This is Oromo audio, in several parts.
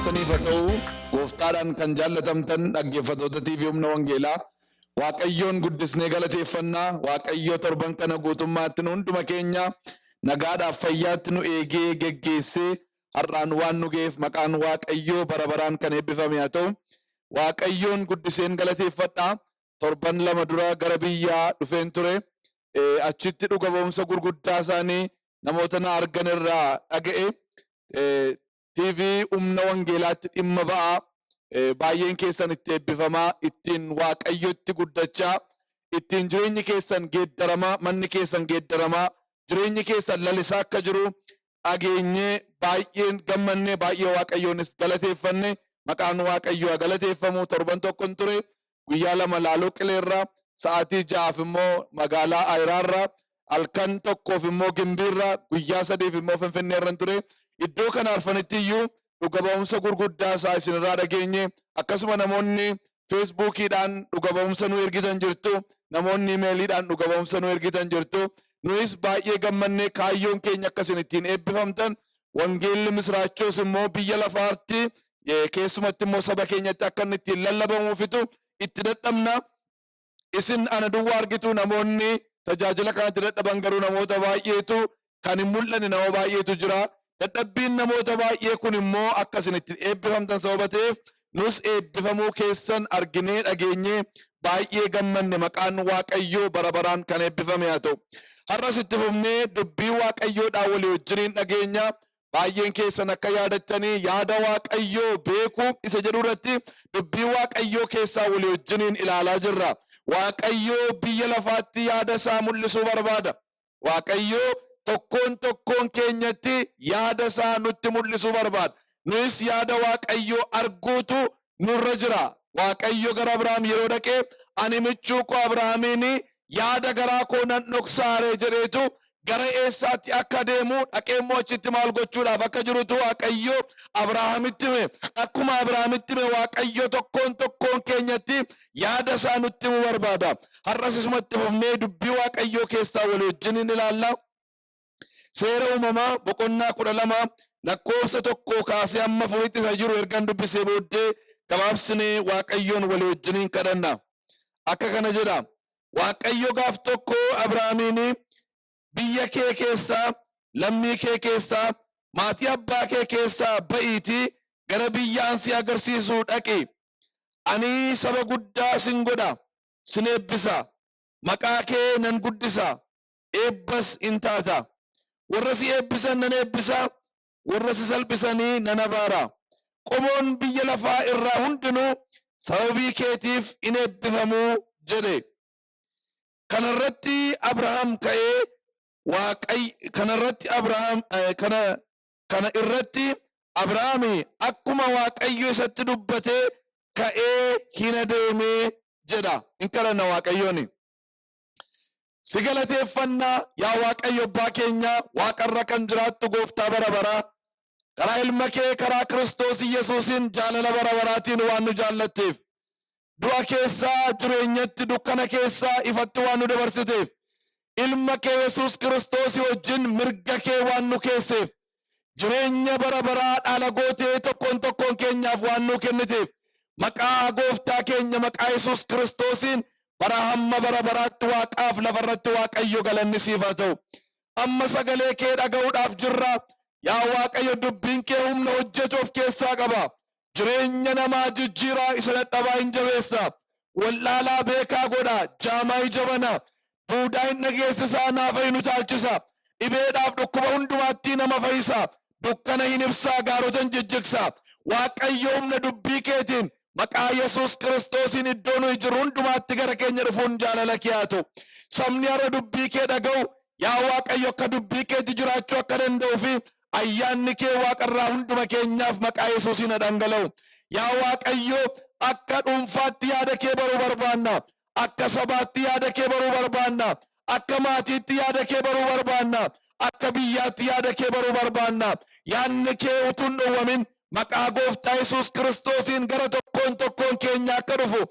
keessaniif haa ta'u. Gooftaadhaan kan jaallatamtan dhaggeeffattoota TV Humna Wangeelaa, Waaqayyoon guddisnee galateeffannaa. Waaqayyo torban kana guutummaatti nu hunduma keenya nagaadhaaf fayyaatti nu eegee geggeessee har'aan waan nu ga'eef maqaan Waaqayyoo bara baraan kan eebbifame haa ta'u. Waaqayyoon guddiseen galateeffadha. Torban 2 dura gara biyyaa dhufeen ture. Achitti dhuga ba'umsa gurguddaa isaanii namoota na argan irraa dhaga'e. TV Humna Wangeelaatti dhimma ba'aa. Baay'een keessan itti eebbifamaa, ittiin Waaqayyotti guddachaa, ittiin jireenyi keessan geeddaramaa, manni keessan geeddaramaa, jireenyi keessan lalisaa akka jiru dhageenyee baay'een gammannee, baay'ee Waaqayyoonis galateeffanne. Maqaan Waaqayyoo haa galateeffamu. Torban tokkon ture. Guyyaa 2 Laaloo Qileerra, sa'aatii 6f immoo magaalaa Ayiraarra, halkan tokkoof immoo Gimbiirra, guyyaa 3f immoo Finfinneerran ture. Iddoo kana arfanitti iyyuu dhuga ba'umsa gurguddaa isaa isinirraa dhageenye. Akkasuma namoonni Feesbuukiidhaan dhuga ba'umsa nu ergitan jirtu, namoonni imeeliidhaan dhuga ba'umsa nu ergitan jirtu. Nuyis baay'ee gammannee, kaayyoon keenya akka isin ittiin eebbifamtan, wangeelli misiraachoos immoo biyya lafaatti, keessumatti immoo saba keenyatti akka inni ittiin lallabamuufitu itti dadhabna. Isin ana duwwaa argitu, namoonni tajaajila kanatti dadhaban garuu namoota baay'eetu, kan hin mul'anne nama baay'eetu jira. Dadhabbiin namoota baay'ee kun immoo akka isin ittiin eebbifamtan sababa ta'eef, nus eebbifamuu keessan arginee dhageenyee baay'ee gammanne. Maqaan Waaqayyoo bara baraan kan eebbifame haa ta'u. Har'as itti fufnee dubbii Waaqayyoodhaa walii wajjiniin dhageenya. Baay'een keessan akka yaadattanii, yaada Waaqayyoo beekuu isa jedhu irratti dubbii Waaqayyoo keessaa walii wajjiniin ilaalaa jirra. Waaqayyoo biyya lafaatti yaada isaa mul'isuu barbaada. Waaqayyoo tokkoon tokkoon keenyatti yaada isaa nutti mul'isuu barbaada. Nuyis yaada Waaqayyoo arguutu nurra jira. Waaqayyo gara Abrahaam yeroo dhaqee, "Ani michuu koo Abrahaamiin yaada garaa koo nan dhoksaaree?" jedheetu, gara eessaatti akka deemu, dhaqee immoo achitti maal gochuudhaaf akka jirutu Waaqayyo Abrahaamitti hime. Akkuma Abrahaamitti hime, Waaqayyo tokkoon tokkoon keenyatti yaada isaa nutti himuu barbaada. Har'as isumatti fufnee dubbii Waaqayyoo keessaa walii wajjin ilaalla. Seera Uumamaa boqonnaa 12 lakkoofsa 1 kaasee hamma 4tti isa jiru ergan dubbisee booddee gabaabsinee Waaqayyoon walii wajjiniin kadhanna. Akka kana jedha. Waaqayyo gaaf tokko Abrahaamiin, "Biyya kee keessaa, lammii kee keessaa, maatii abbaa kee keessaa ba'iitii gara biyya an si agarsiisu dhaqi. Ani saba guddaa sin godha, sin eebbisa, maqaa kee nan guddisa, eebbas in taata. Warra si eebbisan nan eebbisa, warra si salphisanii nan abaara. Qomoon biyya lafaa irraa hundinuu sababii keetiif in eebbifamu" jedhe. Kanarratti Abrahaam ka'ee Waaqay kanarratti Abrahaam kana kana irratti Abrahaami akkuma Waaqayyo isatti dubbate ka'ee hin adeeme jedha. In kadhanna Waaqayyooni. Si galateeffanna, yaa Waaqayyo Abbaa keenya, waaqarra kan jiraattu Gooftaa bara baraa, karaa ilma kee, karaa Kiristoos Yesuusiin jaalala bara baraatiin waan nu jaallatteef, du'a keessaa jireenyatti, dukkana keessaa ifatti waan nu dabarsiteef, ilma kee Yesuus Kiristoosii wajjin mirga kee waan nu keesseef, jireenya bara baraa dhaala gootee tokkoon tokkoon keenyaaf waan nu kenniteef, maqaa Gooftaa keenya, maqaa Yesuus Kiristoosiin bara hamma bara baraatti waaqaaf lafarratti Waaqayyo galanni siif haa ta'u. Amma sagalee kee dhaga'uudhaaf jirra. Yaa Waaqayyo, dubbiin kee humna hojjetu of keessaa qaba. Jireenya namaa jijjiiraa, isa dadhabaa hin jabeessa. Wallaalaa beekaa godha, jaamaa ija bana. Duudaa hin dhageessisaa, naafa hin utaalchisa. Dhibeedhaaf dhukkuba hundumaattii nama fayyisa. Dukkana hin ibsaa, gaarota hin jijjigsa. Waaqayyo, humna dubbii keetiin maqaa Yesuus Kiristoosiin iddoo nuyi jirru hundumaatti gara keenya dhufuun jaalala kee haa ta'u. Sabni har'a dubbii kee dhaga'u, yaa Waaqayyo, akka dubbii keetti jiraachuu akka danda'uu fi ayyaanni kee waaqarraa hunduma keenyaaf maqaa Yesuusiin haa dhangala'u. Yaa Waaqayyo, akka dhuunfaatti yaada kee baruu barbaanna. Akka sabaatti yaada kee baruu barbaanna. Akka maatiitti yaada kee baruu barbaanna. Akka biyyaatti yaada kee baruu barbaanna. Yaadni kee utuu hin dhowwamin maqaa Gooftaa Yesuus Kiristoosiin gara tokkoon tokkoon keenya akka dhufu,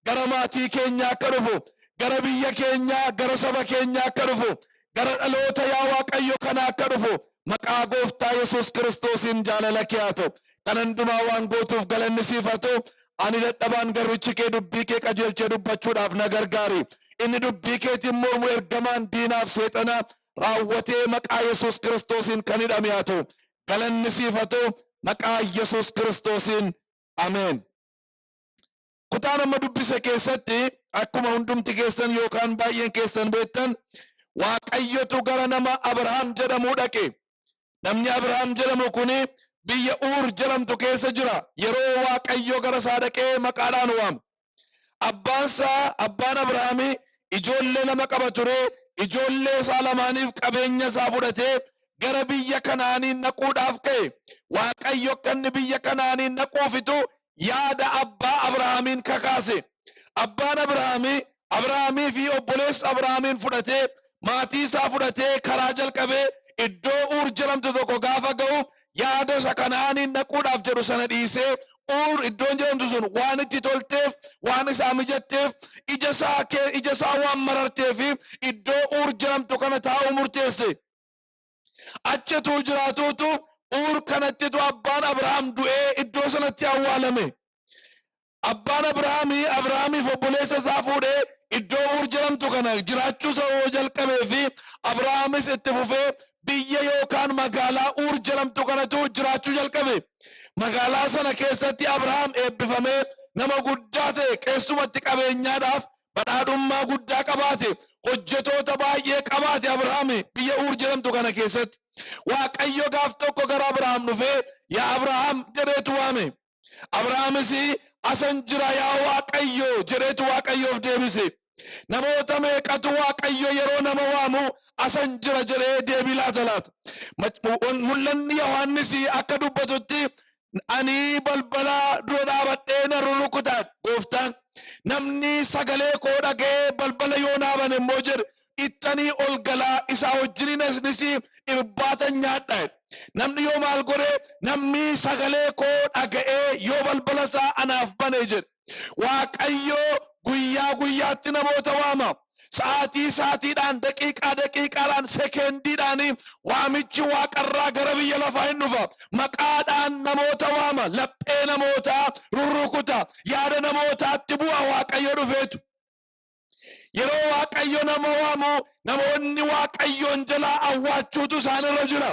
gara maatii keenya akka dhufu, gara biyya keenyaa, gara saba keenyaa akka dhufu, gara dhaloota, yaa Waaqayyo, kana akka dhufu Maqaa Gooftaa Yesuus Kiristoosiin jaalala kee haa ta'u. Kan hundumaa waan gootuuf galanni siif haa ta'u. Ani dadhabaan garbichi kee dubbii kee qajeelchee dubbachuudhaaf na gargaari. Inni dubbii keetiin mormu ergamaan diinaaf seexanaa raawwatee maqaa Yesuus Kiristoosiin kan hidhame haa ta'u. Galanni siif haa ta'u maqaa Yesuus Kiristoosiin. Ameen. Kutaan amma dubbise keessatti akkuma hundumti keessan yookaan baay'een keessan beektan, Waaqayyotu gara nama Abrahaam jedhamuu dhaqe. Namni Abrahaam jedhamu kuni biyya Uur jedhamtu keessa jira. Yeroo Waaqayyo gara isaa dhaqee maqaadhaan waamu. Abbaan isaa, abbaan Abrahaamii, ijoollee lama qaba ture. Ijoollee isaa lamaaniif qabeenya isaa fudhatee gara biyya Kanaanii naquudhaaf ka'e. Waaqayyo akka inni biyya Kanaanii naquufitu yaada abbaa Abrahaamiin kakaase. Abbaan Abrahaamii Abrahaamii fi obboleessa Abrahaamiin fudhatee, maatii isaa fudhatee karaa jalqabee iddoo Uur jedhamtu tokko gaafa ga'u, yaada isa Kanaaniin naquudhaaf jedhu sana dhiisee, Uur iddoon jedhamtu sun waan itti tolteef, waan isaa mijatteef, ija isaa waan marartee fi iddoo Uur jedhamtu kana taa'uu murteesse. Achituu jiraatuutu Uur kanattitu abbaan Abrahaam du'ee iddoo sanatti awwaalame. Abbaan Abrahaamii Abrahaamiif obboleessa isaa fuudhee iddoo Uur jedhamtu kana jiraachuu sababa jalqabee fi Abrahaamis itti fufee biyya yookaan magaalaa Uur jedhamtu kanatu jiraachuu jalqabe. Magaalaa sana keessatti Abrahaam eebbifamee nama guddaa ta'e, keessumatti qabeenyaadhaaf badhaadhummaa guddaa qabaate, hojjetoota baay'ee qabaate Abrahaam biyya Uur jedhamtu kana keessatti. Waaqayyo gaaf tokko gara Abrahaam dhufee, "Yaa Abrahaam" jedheetu waame. Abrahaamis, "Asan jira yaa Waaqayyo" jedheetu Waaqayyoof deebise. Namoota meeqatu Waaqayyo yeroo nama waamu "Asan jira" jedhee deebii laata laata? Mul'anni Yohaannis akka dubbatutti, "Ani balbala dura dhaabadhee nan rurukutaan gooftaan, namni sagalee koo dhaga'ee balbala yoo naa bane immoo," jedhe, "ittanii ol galaa, isaa wajjiniinis irbaata nyaadha." Namni yoo maal godhe? Namni sagalee koo dhaga'ee yoo balbala isaa anaaf bane jedhe. Waaqayyo guyyaa guyyaatti namoota waama. Sa'aatii sa'aatiidhaan, daqiiqaa daqiiqaadhaan, sekendiidhaan waamichi waaqarraa gara biyya lafaa hin dhufa. Maqaadhaan namoota waama, laphee namootaa rurrukuta, yaada namootaatti bu'a Waaqayyo dhufeetu. Yeroo Waaqayyo nama waamu namoonni Waaqayyoon jalaa awwaachuutu isaanirra jira.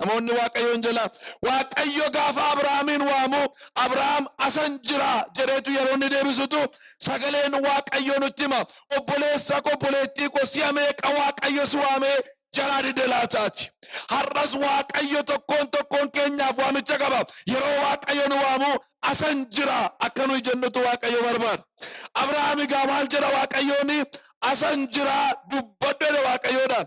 Namoonni Waaqayyoon jalaa, Waaqayyo gaafa Abrahaamiin waamu, Abrahaam "Asan jira" jedheetu yeroo inni deebisutu sagaleen Waaqayyo nutti hima. Obboleessa ko, obboleettii ko, si'a meeqa Waaqayyo si waamee jalaa dide laataati? Har'as Waaqayyo tokkoon tokkoon keenyaaf waamicha qaba. Yeroo Waaqayyo nu waamu "Asan jira" akka nuyi jennutu Waaqayyo barbaada. Abrahaam egaa maal jedha Waaqayyooni? "Asan jira, dubbadhu" jedhe Waaqayyoodhaan.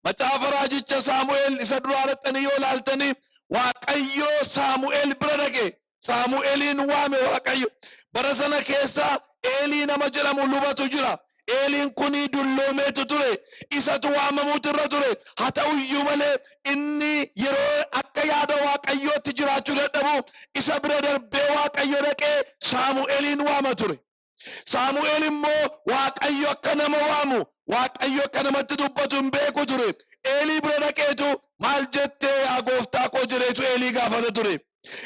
Macaafa raajicha Saamu'eel isa duraa dhaqxanii yoo ilaaltanii, Waaqayyo Saamu'eel bira dhaqe. Saamu'eeliin waame Waaqayyo. Bara sana keessa Eelii nama jedhamu lubatu jira. Eeliin kuni dulloomeetu ture. Isatu waamamuutu irra ture. Haa ta'uyyuu malee inni yeroo akka yaada Waaqayyootti jiraachuu dadhabu, isa bira darbee Waaqayyo dhaqee Saamu'eeliin waama ture. Saamu'eel immoo Waaqayyo akka nama waamu, Waaqayyo akka namatti dubbatu hin beeku ture. Eelii bira dhaqeetu, "Maal jettee yaa gooftaa koo?" jedheetu Eelii gaafata ture.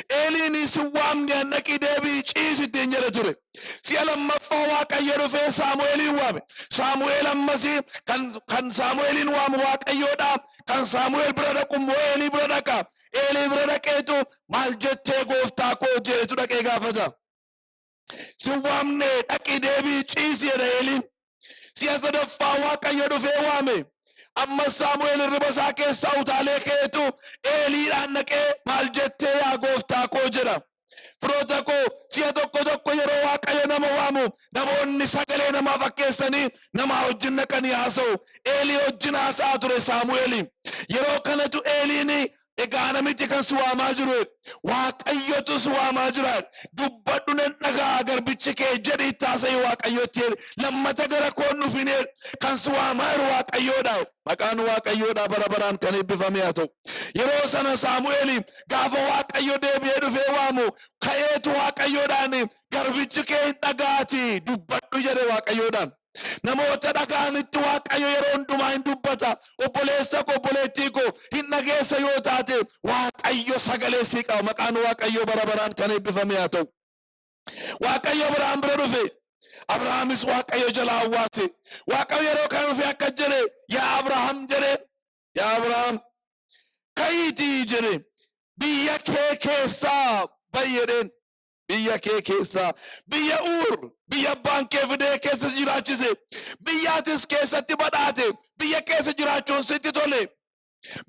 Eeliin, "Si waamne, an dhaqii deebii ciisi" ittiin jedhe ture. Si'a lammaffaa Waaqayyo dhufee Saamu'eeliin waame. Saamu'eel ammas kan Saamu'eeliin waamu Waaqayyoodha. Kan Saamu'eel bira dhaqu immoo Eelii bira dhaqa. Eelii bira dhaqeetu, "Maal jettee gooftaa koo?" jedheetu dhaqee gaafata. "Si waamne, dhaqii deebii ciisi" jedha Eeliin. Si'a sadaffaa Waaqayyo dhufee waame. Ammas Saamu'eel hirriba isaa keessaa utaalee ka'eetu Eeliidhaan dhaqee, "Maal jettee yaa gooftaa koo?" jedha. Firoota koo, si'a tokko tokko yeroo Waaqayyo nama waamu namoonni sagalee namaa fakkeessanii namaa wajjin dhaqanii haasa'u. Eelii wajjin haasa'aa ture Saamu'eeli. Yeroo kanatu Eeliin, "Egaa namichi kan si waamaa jiru Waaqayyotu si waamaa jira. Dubbadhu, nan dhagaa garbichi kee jedhi, itti haasa'i Waaqayyotti. Lammata gara koon dhufine, kan si waamaa jiru Waaqayyoodha." Maqaan Waaqayyoodha bara baraan kan eebbifame haa ta'u. Yeroo sana Saamu'eeli gaafa Waaqayyo deebi'ee dhufee waamu ka'eetu Waaqayyoodhaan, "Garbichi kee hin dhagaati, dubbadhu" jedhe Waaqayyoodhaan. Namoota dhaga'anitti Waaqayyo yeroo hundumaa hin dubbata. Obboleessa koo, obboleettii koo, hin dhageessa yoo taate, Waaqayyo sagalee sii qaba. Maqaan Waaqayyo bara baraan kan eebbifame haa ta'u. Waaqayyo Abrahaam bira dhufe. Abrahaamis Waaqayyo jala awwaate. Waaqayyo yeroo kana dhufe akka jedhe, "Yaa Abrahaam," jedheen. "Yaa Abrahaam, ka'iitii," jedhe, "biyya kee keessaa ba'i," jedheen. Biyya kee keessaa, biyya Uur, biyya abbaan kee fidee keessa si jiraachise, biyya atis keessatti badhaate, biyya keessa jiraachuun sitti tole,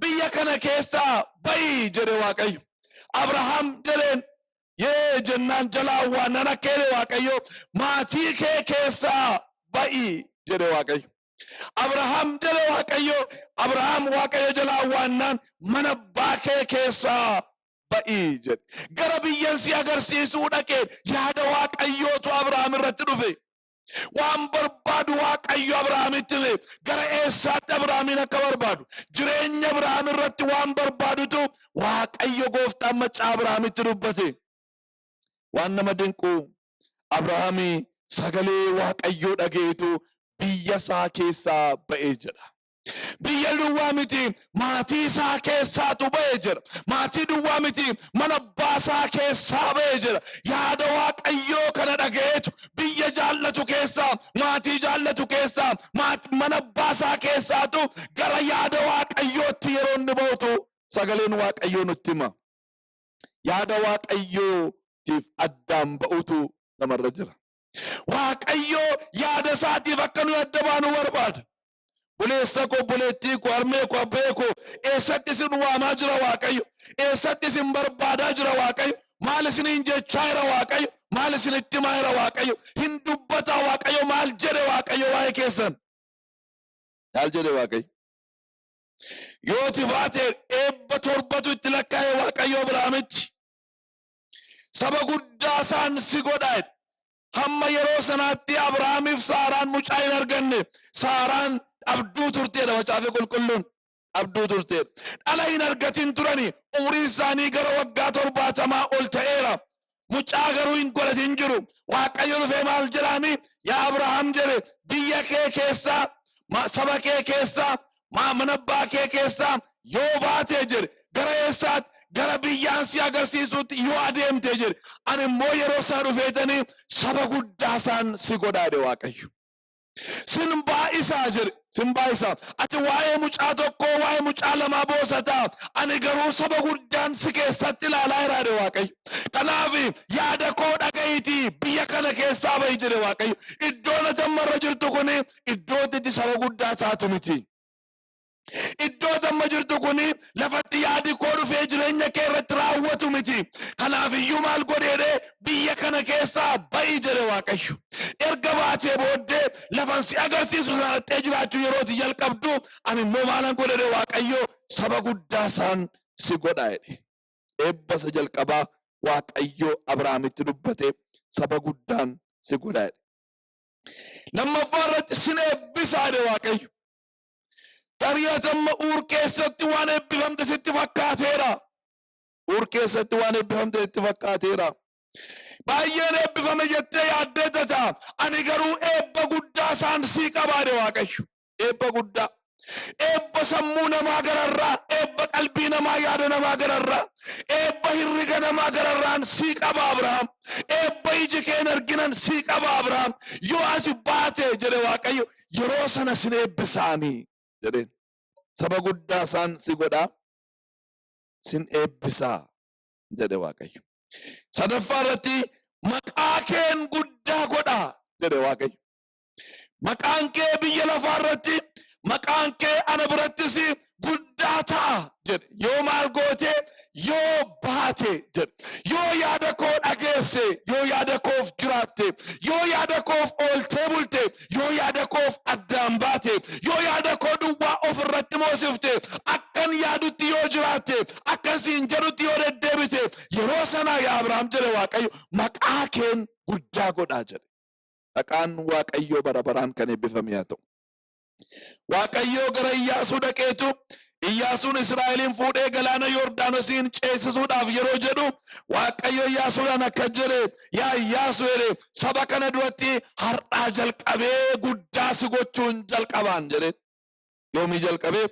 biyya kana keessaa ba'i jedhe Waaqayyo. "Abrahaam," jedheen. "Yee," jennaan jala awwaannan akka jedhe Waaqayyo, "Maatii kee keessaa ba'i," jedhe Waaqayyo. "Abrahaam," jedhe Waaqayyo. Abrahaam Waaqayyo jala awwaannaan, "Mana abbaa kee keessaa ba'i," jedhe. Gara biyyan si agarsiisuu dhaqeen. Yaada Waaqayyootu Abrahaam irratti dhufe. Waan barbaadu Waaqayyo Abrahaamitti hime. Gara eessaatti Abrahaamiin akka barbaadu, jireenya Abrahaam irratti waan barbaadutu Waaqayyo gooftaan maccaa Abrahaamitti dubbate. Waan nama dinqu, Abrahaamii sagalee Waaqayyoo dhageetu biyya isaa keessaa ba'ee jedha. Biyya duwwaa miti, maatii isaa keessaatu ba'ee jira. Maatii duwwaa miti, mana abbaa isaa keessaa ba'ee jira. Yaada Waaqayyoo kana dhaga'eetu biyya jaallatu keessaa, maatii jaallatu keessaa, mana abbaa isaa keessaatu gara yaada Waaqayyootti yeroo inni ba'utu sagaleen Waaqayyoo nutti hima. Yaada Waaqayyootiif addaan ba'utu namarra jira. Waaqayyoo yaada isaatiif akka nuyi adda baanu barbaada. Obboleessa koo, obboleettii koo, harmee koo, abbee koo, eessatti isin waamaa jira Waaqayyo? Eessatti isin barbaadaa jira Waaqayyo? Maal isiniin jechaa jira Waaqayyo? Maal isinitti himaa jira Waaqayyo? Hin dubbataa Waaqayyo? Maal jedhe Waaqayyo waa'ee keessan? Maal jedhe Waaqayyo? Yooti baate, eebba torbatu itti lakkaa'e Waaqayyo Abrahaamitti. Saba guddaa isaan si godha. Hamma yeroo sanaatti Abrahaamiif Saaraan mucaa hin arganne. Saaraan dhabduu turteedha, Macaafa Qulqulluun. Dhabduu turteedha. Dhala hin argatin turani. Umriin isaanii gara waggaa 70 ol ta'eera. Mucaa garuu hin godhatin jiru. Waaqayyo dhufee maal jedhaani? "Yaa Abrahaam," jedhe, "biyya kee keessaa, saba kee keessaa, mana abbaa kee keessaa yoo baatee," jedhe, "gara eessaatti? Gara biyyaan si agarsiisuutti yoo adeemte," jedhe, "ani immoo yeroo isaa dhufeetanii saba guddaa isaan si godhaa," jedhe Waaqayyo. "Sin baay'isaa," jedhe, "sin baay'isaa. Ati waa'ee mucaa tokkoo, waa'ee mucaa lamaa boosataa, ani garuu saba guddaan si keessatti ilaalaa jira," jedhe Waaqayyo. "Kanaaf yaada koo dhaga'iitii biyya kana keessaa bahi," jedhe Waaqayyo. Iddoon ati amma irra jirtu kun iddoo itti saba guddaa taatu miti. Iddoo amma jirtu kun lafatti yaadi koo dhufee jireenya kee irratti raawwatu miti. Kanaaf iyyuu maal godheedhe? "Biyya kana keessaa ba'i," jedhe Waaqayyo. "Erga baatee booddee lafan si agarsiisu sana jiraachuu yerooti jalqabdu, ani immoo maalan godheedhe Waaqayyo? Saba guddaa isaan si godha," jedhe. Eebba isa jalqabaa Waaqayyo Abrahaamitti dubbate, "Saba guddaan si godha," jedhe. Lammaffaa irratti "Sin eebbisaa," jedhe Waaqayyo. Tarii ati amma Uur keessatti waan eebbifamte sitti fakkaateera. Uur keessatti waan eebbifamte sitti fakkaateera. Baay'een eebbifame jettee yaaddee tata. "Ani garuu eebba guddaa isaan sii qabaa," jedhe Waaqayyo. Eebba guddaa. Eebba sammuu namaa gararraa, eebba qalbii namaa, yaada namaa gararraa, eebba hirriga namaa gararraan sii qaba, Abrahaam. Eebba iji kee hin arginan sii qaba, Abrahaam. Yoo asi baate," jedhe Waaqayyo, "yeroo sana sin eebbisaanii," jedheen. "Saba guddaa isaan si godhaa, sin eebbisaa," jedhe Waaqayyo. Sadaffaa irratti "Maqaa keen guddaa godhaa," jedhe Waaqayyo. "Maqaan kee biyya lafaa irratti, maqaan kee ana birattis guddaa ta'a," jedhe. "Yoo maal goote? Yoo baate," jedhe. "Yoo yaada koo dhageesse, yoo yaada koof jiraatte, yoo yaada koof ooltee bulte, yoo yaada koof addaan baate, yoo yaada koo duwwaa of irratti moosifte, akkan yaadutti yoo jiraatte, akkan siin jedhutti yoo deddeebite, yeroo sanaa yaa Abrahaam," jedhe Waaqayyo, "maqaa keen guddaa godhaa," jedhe. Maqaan Waaqayyoo bara baraan kan eebbifame haa ta'u. Waaqayyoo gara Iyyaasuu dhaqeetu Iyyaasuun Israa'eliin fuudhee galaana Yordaanosiin ceesisuudhaaf yeroo jedhu, Waaqayyo Iyyaasuudhaan akkas jedhe: "Yaa Iyyaasuu," jedhe, "saba kana duratti har'aa jalqabee guddaa si gochuun jalqabaan," jedhe. Yoomii jalqabee?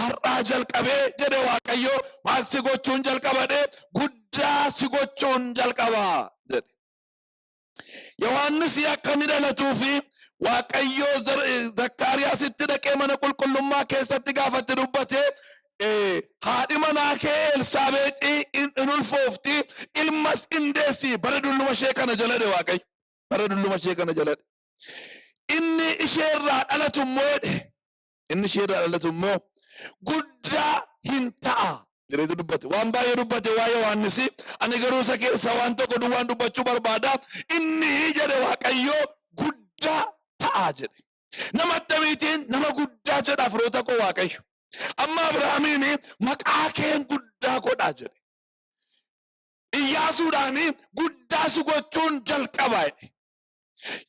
Har'aa jalqabee jedhe. Waaqayyo maal si gochuun jalqabadhe? Guddaa si gochuun jalqaba jedhe. Yohaannis akka inni dhalatuu fi Waaqayyo Zakkaariyaasitti dhaqee mana qulqullummaa keessatti gaafatti dubbate, "Haadhi manaa kee Elsaabeexii in ulfoofti, ilmas in deessi bara dulluma ishee kana jaladhe." Waaqayyo bara dulluma ishee kana jaladhe. "Inni isheerraa dhalatu immoo," jedhe, "inni isheerraa dhalatu immoo guddaa hin ta'a," jedheetu dubbate. Waan baay'ee dubbate waa'ee Yohaannis. Ani garuu isa keessaa waan tokko duwwaan dubbachuu barbaada. "Inni," jedhe Waaqayyo, "guddaa ta'a," jedhe. Nama akkamiitiin nama guddaa jedha, firoota koo, Waaqayyo? Amma Abrahaamiin "Maqaa keen guddaa godhaa," jedhe. Iyyaasuudhaan "Guddaa si gochuun jalqaba," jedhe.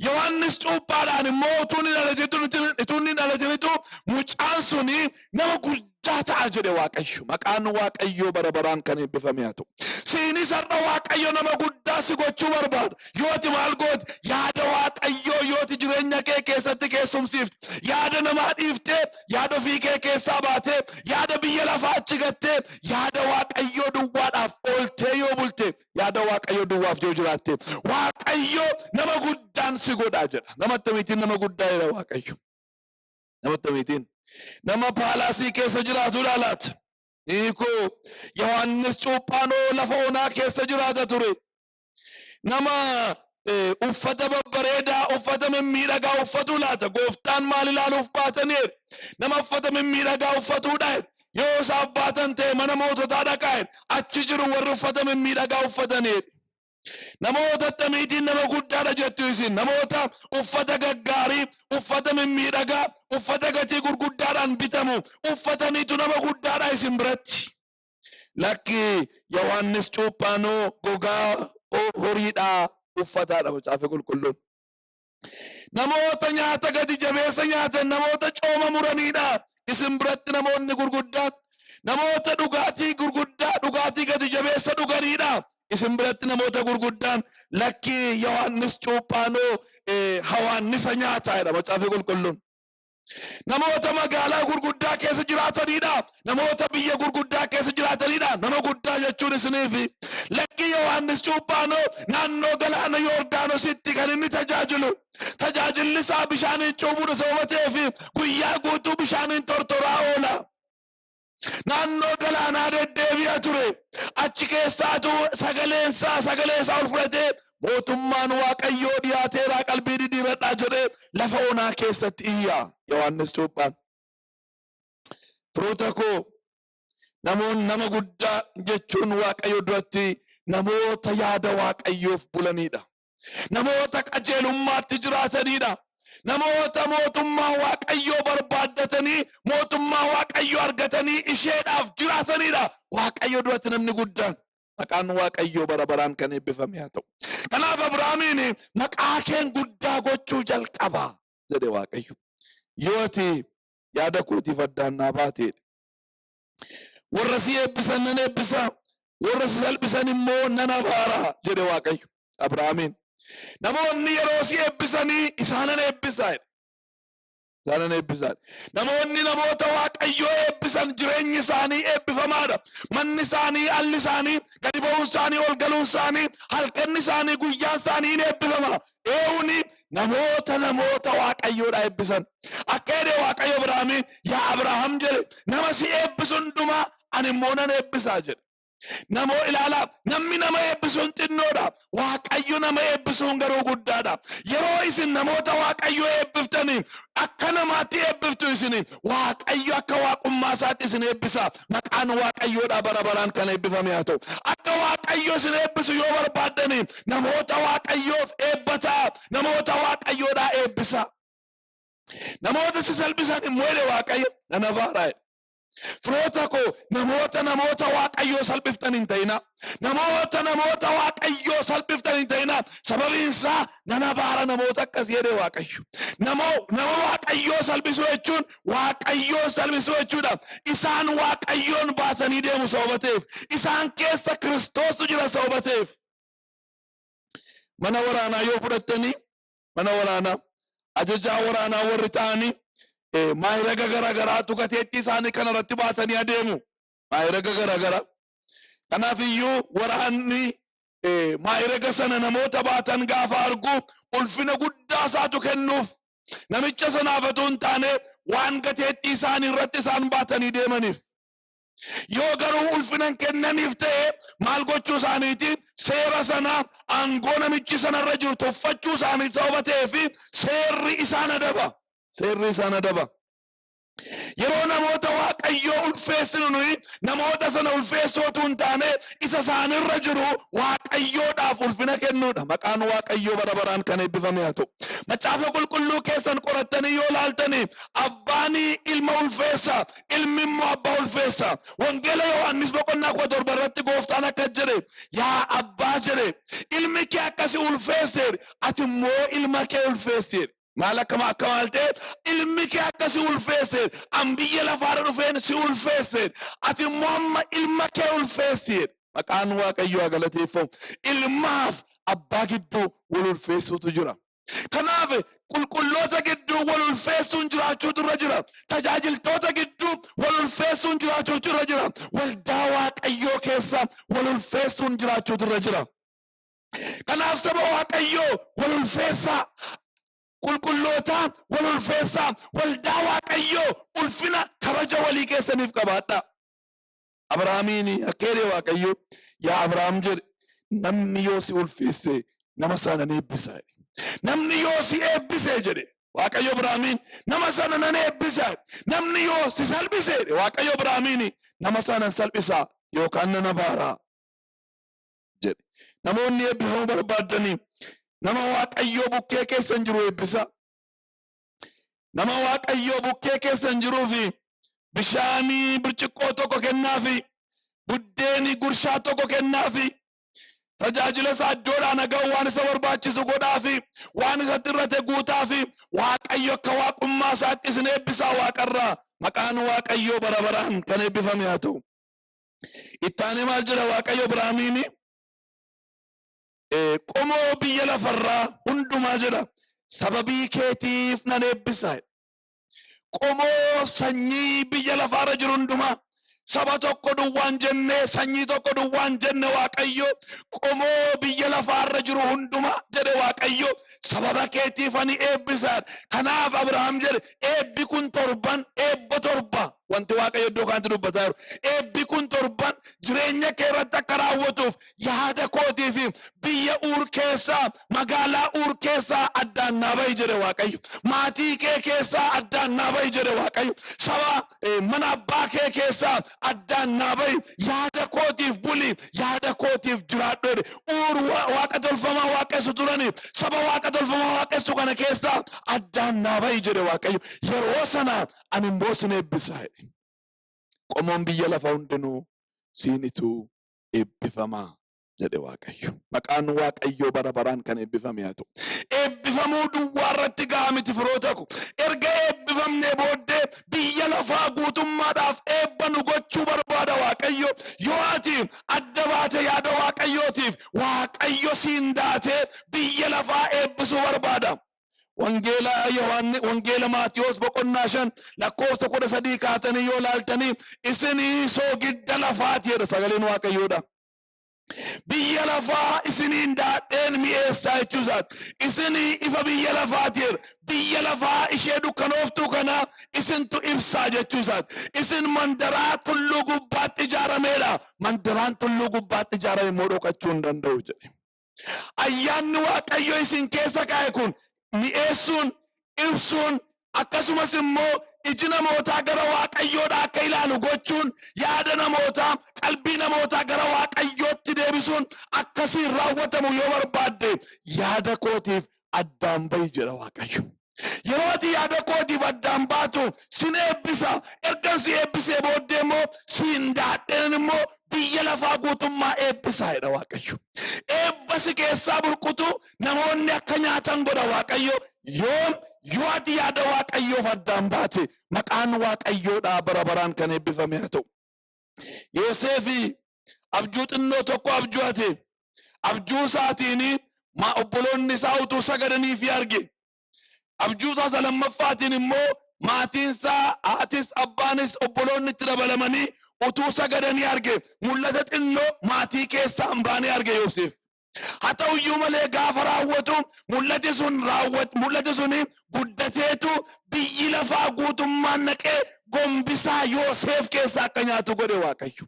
Yohaannis cuuphaadhaan immoo utuu inni hin dhalatinitu mucaan suni nama guddaa ta'a jedhe Waaqayyo. Maqaan Waaqayyoo bara baraan kan eebbifame haa ta'u. Siinis har'a Waaqayyo nama guddaa si gochuu barbaada. Yooti maal gooti? Yaada Waaqayyoo yooti jireenya kee keessatti keessumsiifte. Yaada namaa dhiiftee, yaada ofii kee keessaa baatee, yaada biyya lafaa achi gattee, yaada Waaqayyoo duwwaadhaaf ooltee yoo bulte, yaada Waaqayyoo duwwaaf yoo jiraatte, Waaqayyo nama guddaan si godhaa jedha. Nama akkamiitiin nama guddaa jedha Waaqayyo? Nama akkamiitiin? Nama palace keessa jiraatudha laata? Hiikoo Yohaannis cuuphaanoo lafa onaa keessa jiraata ture. Nama uffata babbareedaa, uffata mimmiidhagaa uffatu laata? Gooftaan maal ilaaluuf baataniir? Nama uffata mimmiidhagaa uffatuudha. Yoo isaaf baatan ta'e, mana moototaa dhaqaa, achi jiru warri uffata mimmiidhagaa uffataniidha. Namoota akkamiitiin nama guddaadha jettu isin? Namoota uffata gaggaarii, uffata mimmiidhagaa, uffata gatii gurguddaadhaan bitamu uffataniitu nama guddaadha isin biratti? Lakki, Yohaannis cuuphaanoo gogaa horiidhaa uffataadha macaafa qulqulluun. Namoota nyaata gadi jabeessa nyaatan, namoota cooma muraniidha. Isin biratti namoonni gurguddaan namoota dhugaatii gurguddaa, dhugaatii gadi jabeessa dhuganiidha. Isin biratti namoota gurguddaan? Lakki, Yohaannis cuuphaanoo hawaannisa nyaataa jedha macaafa qulqulluun. Namoota magaalaa gurguddaa keessa jiraatanidha. Namoota biyya gurguddaa keessa jiraatanidha. Nama guddaa jechuun isiniifi? Lakki, Yohaannis cuuphaanoo naannoo galaana Yordaanositti kan inni tajaajilu. Tajaajilli isaa bishaaniin cuubuudha sababa ta'eef, guyyaa guutuu bishaaniin tortoraa oola. Naannoo galaanaa deddeebi'a ture. Achi keessaatu sagalee isaa ol fudhatee, "Mootummaan Waaqayyoo dhiyaateeraa, qalbii diddiiradhaa," jedhee lafa onaa keessatti iyya Yohaannis cuuphaan. Firoota koo, namoonni nama guddaa jechuun Waaqayyo duratti namoota yaada Waaqayyoof bulanidha. Namoota qajeelummaatti jiraatanidha. Namoota mootummaa Waaqayyoo barbaaddatanii, mootummaa Waaqayyoo argatanii isheedhaaf jiraatanidha. Waaqayyo duratti namni guddaan. Maqaan Waaqayyoo bara baraan kan eebbifame haa ta'u. Kanaaf Abrahaamiin "Maqaa keen guddaa gochuu jalqaba," jedhe Waaqayyo. Yoo ati yaada kootiif addaan naa baateedha. Warra si eebbisan nan eebbisa, warra si salphisan immoo nan abaara, jedhe Waaqayyo Abrahaamiin. Namoonni yeroo si eebbisanii isaanan eebbisaa jedhe. Isaanan eebbisaa. Namoonni namoota Waaqayyoo eebbisan jireenyi isaanii eebbifamaadha. Manni isaanii, alli isaanii, gadi ba'uun isaanii, ol galuun isaanii, halkanni isaanii, guyyaan isaanii hin eebbifama. Eewuni namoota Waaqayyoodha eebbisan. Akka jedhe Waaqayyo Abrahaamiin, "Yaa Abrahaam," jedhe, "nama si eebbisu hundumaa ani immoo nan eebbisaa," jedhe. Namoo ilaalaa, namni nama eebbisuun xinnoodha. Waaqayyo nama eebbisuun garuu guddaadha. Yeroo isin namoota Waaqayyo eebbiftanii, akka namaatti eebbiftu isin, Waaqayyo akka waaqummaa isaatti isin eebbisa. Maqaan Waaqayyoodha bara baraan kan eebbifame haa ta'u. Akka Waaqayyo isin eebbisu yoo barbaaddanii, namoota Waaqayyoof eebbataa, namoota Waaqayyoodhaa eebbisa. Namoota si salphisan immoo, jedhe Waaqayyo, nan abaaraa jedhe. Firoota koo, namoota Waaqayyoo salphiftan hin ta'ina. Namoota Waaqayyoo salphiftan hin ta'ina. Sababiin isaa nan abaara namoota akkas jedhe Waaqayyo. Nama Waaqayyoo salphisuu jechuun Waaqayyoon salphisuu jechuudha. Isaan Waaqayyoon baasanii deemu sababa ta'eef. Isaan keessa Kiristoostu jira sababa ta'eef. Mana waraanaa yoo fudhattanii, mana waraanaa ajajaa waraanaa warri ta'anii maayiraga garaagaraatu gateettii isaanii kanarratti baatanii adeemu. Maayiraga garaagaraa. Kanaaf iyyuu waraanni maayiraga sana namoota baatan gaafa argu ulfina guddaa isaatu kennuuf. Namicha sanaaf otoo hin taane waan gateettii isaanii irratti isaan baatanii deemaniif. Yoo garuu ulfina hin kennaniif ta'e maal gochuu isaaniiti? Seera sana, aangoo namichi sanarra jiru tuffachuu isaanii sababa ta'eef seerri isaan adaba. Seerri isaan adaba. Yeroo namoota Waaqayyoo ulfeessinu, nuyi namoota sana ulfeessuu otoo hin taane isa isaanirra jiru Waaqayyoodhaaf ulfina kennuudha. Maqaan Waaqayyoo bara baraan kan eebbifame haa ta'u. Macaafa Qulqulluu keessan qorattanii yoo laaltanii, abbaan ilma ulfeessa, ilmi immoo abbaa ulfeessa. Wangeela Yohaannis boqonnaa 17 irratti Gooftaan akkas jedhe: "Yaa Abbaa," jedhe, "ilmi kee akkasi ulfeesseer, ati immoo ilma kee ulfeesseer." Maal akka maal ta'e? Ilmi kee akka si ulfeesseer, an biyya lafaarra dhufeen si ulfeesseer, ati immoo amma ilma kee ulfeesseer. Maqaan Waaqayyoo haa galateeffamu. Ilmaaf abbaa gidduu wal ulfeessuutu jira. Kanaaf qulqulloota gidduu wal ulfeessuun jiraachuutu irra jira. Tajaajiltoota gidduu wal ulfeessuun jiraachuutu irra jira. Waldaa Waaqayyoo keessa wal ulfeessuun jiraachuutu irra jira. Kanaaf saba Waaqayyoo wal ulfeessaa. Qulqulloota wal ulfeessaa. Waldaa Waaqayyoo ulfina kabaja walii keessaniif qabaadhaa. Abrahaamiin akka jedhe Waaqayyo, "Yaa Abrahaam," jedhe, "namni yoo si ulfeesse nama sana nan eebbisa." Namni yoo si eebbise, jedhe Waaqayyo Abrahaamiin, "nama sana nan eebbisa." Namni yoo si salphise, jedhe Waaqayyo Abrahaamiin, "nama sana nan salphisa yookaan nan abaara," jedhe. Namoonni eebbifamuu barbaaddanii nama Waaqayyoo bukkee keessan jiru eebbisa. Nama Waaqayyoo bukkee keessan jiruu fi bishaanii birciqqoo tokko kennaafi, buddeeni gurshaa tokko kennaafi, tajaajila isaa iddoodhaan haga'u waan isa barbaachisu godhaafi, waan isatti irrate guutaafi. Waaqayyo akka waaqummaa isaatti isin eebbisaa waaqarraa. Maqaan Waaqayyoo bara baraan kan eebbifame haa ta'u. Ittaanee maal jedha Waaqayyo Abrahaamiini? "Qomoo biyya lafarraa hundumaa," jedha, "sababii keetiif nan eebbisa." Qomoo sanyii biyya lafaarra jiru hundumaa, saba tokko duwwaan jenne, sanyii tokko duwwaan jenne, Waaqayyo qomoo biyya lafaarra jiru hundumaa jedhe Waaqayyo, "Sababa keetiif ani eebbisa." Kanaaf Abrahaam jedhe, eebbi kun torban, eebba torba wanti Waaqayyo iddoo kanatti dubbataa jiru, eebbi kun torban jireenya kee irratti akka raawwatuuf yaada kootii fi biyya Uur keessaa, magaalaa Uur keessaa addaan naa bahi, jedhe Waaqayyo. Maatii kee keessaa addaan naa bahi, jedhe Waaqayyo. Saba mana abbaa kee keessaa addaan naa bahi, yaada kootiif buli, yaada kootiif jiraadhu, jedhe. Uur waaqa tolfamaa waaqessu turani. Saba waaqa tolfamaa waaqessu kana keessaa addaan naa bahi, jedhe Waaqayyo. Yeroo sana ani immoo sin eebbisa, jedhe. Qomoon biyya lafa hundinuu siinitu eebbifamaa, jedhe Waaqayyo. Maqaan Waaqayyoo bara baraan kan eebbifame haa ta'u. Eebbifamuu duwwaa irratti ga'a miti, firoota ko. Erga eebbifamnee booddee biyya lafaa guutummaadhaaf eebba nu gochuu barbaada Waaqayyo. Yoo ati adda baate yaada Waaqayyootiif, Waaqayyo siin daatee biyya lafaa eebbisuu barbaada. Wangeela Yohaanni, Wangeela Maatiyos boqonnaa 5 lakkoofsa 13 kaatanii yoo laaltanii, "Isinii soogidda lafaati," jedha sagaleen Waaqayyoodha. Biyya lafaa isiniin daadheen mi'eessaa jechuu isaati. Isinii ifa biyya lafaati jedha. Biyya lafaa ishee dukkanooftuu kana isintu ibsaa jechuu isaati. Isin mandaraa tulluu gubbaatti ijaarameedha. Mandaraan tulluu gubbaatti ijaarame immoo dhokachuu hin danda'u, jedhe. Ayyaanni Waaqayyo isin keessa kaa'e kun mi'eessuun, ibsuun, akkasumas immoo iji namootaa gara Waaqayyoodha akka ilaalu gochuun, yaada namootaa, qalbii namootaa gara Waaqayyootti deebisuun akkasiin raawwatamu yoo barbaadde, yaada kootiif addaan bahi, jedha Waaqayyo. Yeroo ati yaada kootiif addaan baatu sin eebbisa. Ergan si eebbisee booddee immoo siin daadheen immoo biyya lafaa guutummaa eebbisaa jedha Waaqayyo. Eebba si keessaa burqutu namoonni akka nyaatan godha Waaqayyo. Yoom? Yoo ati yaada Waaqayyoof addaan baate. Maqaan Waaqayyoodhaa bara baraan kan eebbifame haa ta'u. Yooseefi abjuu xinnoo tokko abju'ate. Abjuu isaatiin obboloonni isaa utuu sagadaniifi arge. Abjuu isaa isa lammaffaatiin immoo maatiin isaa, haatis, abbaanis, obboloonni itti dabalamanii utuu sagadanii arge. Mul'ata xinnoo maatii keessaa hin baane arge Yoseef. Haa ta'u iyyuu malee gaafa raawwatu mul'ati sun raawwat mul'ati sun guddateetu biyyi lafaa guutummaan naqee gombisaa Yoseef keessaa akka nyaatu godhe Waaqayyo.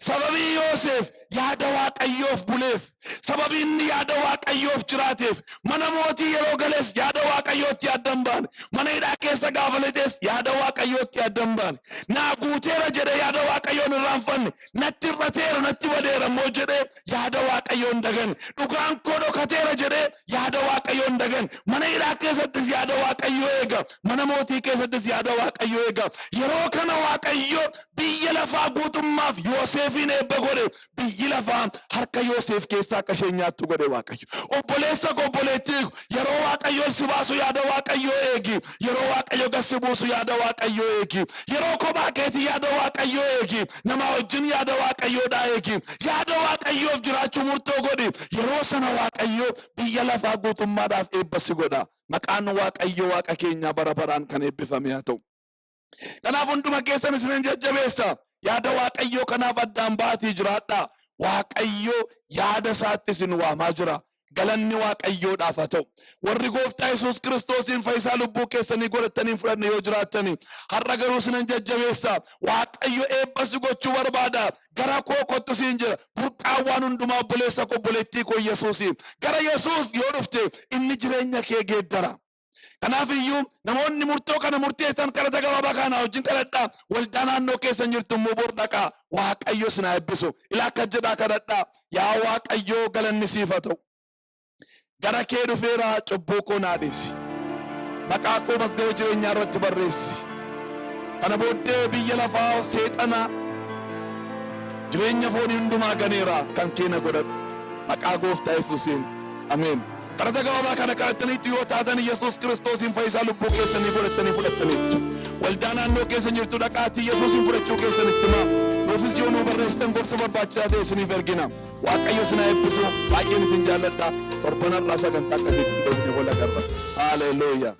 Sababii Yoseef yaada Waaqayyoof buleef, sababii inni yaada Waaqayyoof jiraateef, mana mootii yeroo gales yaada Waaqayyootti adda hin baane, mana hidhaa keessa gaafa lixes yaada Waaqayyootti adda hin baane. Naa guuteera jedhee yaada Waaqayyoon irraanfanne, natti hir'ateera, natti badeera immoo jedhee yaada Waaqayyoo hin daganne. Dhugaan koo dhokateera jedhee yaada Waaqayyoo hin daganne. Mana hidhaa keessattis yaada Waaqayyoo eega. Mana mootii keessattis yaada Waaqayyoo eega. Yeroo kana Waaqayyo biyya lafaa guutummaaf Yooseefiin eebba godhe. Biyyi lafaa harka Yooseef keessaa akka isheen nyaattu godhe Waaqayyo. Obboleessa koo, obboleettii koo, yeroo Waaqayyoon si baasu yaada Waaqayyoo eegi. Yeroo Waaqayyo gad si buusu yaada Waaqayyoo eegi. Yeroo kophaa keetii yaada Waaqayyoo eegi. Namaa wajjin yaada Waaqayyoodhaa eegi. Yaada Waaqayyoof jiraachuu murtoo godhi. Yeroo sana Waaqayyo biyya lafaa guutummaadhaaf eebba si godha. Maqaan Waaqayyo Waaqa keenyaa bara baraan kan eebbifame haa ta'u. Kanaaf hunduma keessan isinin jajjabeessa. Yaada Waaqayyoo kanaaf addaan ba'aatii jiraadhaa. Waaqayyo yaada isaatti isin waamaa jira. Galanni Waaqayyoodhaaf haa ta'u. Warri Gooftaa Yesuus Kiristoosiin fayyisaa lubbuu keessanii godhattanii hin fudhanne yoo jiraattani, har'a garuu isinan jajjabeessa. Waaqayyo eebba si gochuu barbaada. Gara koo kottu siin jira. Burqaan waan hundumaa obboleessa koo, obboleettii koo Yesuusi. Gara Yesuus yoo dhufte inni jireenya kee geeddara. Kanaaf iyyuu namoonni murtoo kana murteessan kadhata gabaabaa kana wajjin kadhadhaa. Waldaa naannoo keessan jirtu immoo bor dhaqaa. Waaqayyo isin haa eebbisu. Ilaa akka jedhaa kadhadhaa. Yaa Waaqayyoo, galanni siif haa ta'u. Gara kee dhufeera, cubbuu koo naa dhiisi. Maqaa koo mazgaba jireenyaa irratti barreessi. Kana booddee biyya lafaa, seexana, jireenya foonii hundumaa ganeera, kan kee na godhadhu. Maqaa Gooftaa Yesuusiin. Ameen. Kadhata gabaabaa kana kadhattaniittu yoo taatan, Yesuus Kiristoosiin fayyisaa lubbuu keessanii godhattanii fudhattaniittu. Waldaa naannoo keessan jirtu dhaqaatii Yesuusin fudhachuu keessan itti himaa. Nuufis yoo nuu barreessitan gorsa barbaachisaa ta'e isiniif ergina. Waaqayyo isin haa eebbisu. Baay'een isin jaalladha. Torban har'aa sagantaa akkasiitiin deebinee wal agarra. Haleluuyaa.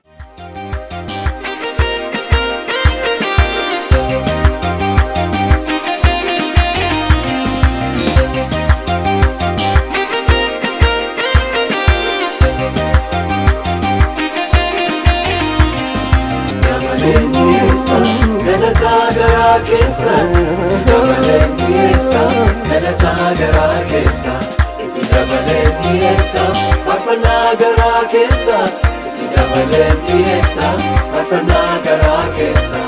Dabaleen dhiyeessa galataa garaa keessa, itti dabaleen dhiyeessa galataa garaa keessa, itti dabaleen dhiyeessa faarfannaa garaa keessa, itti dabaleen dhiyeessa faarfannaa garaa keessa.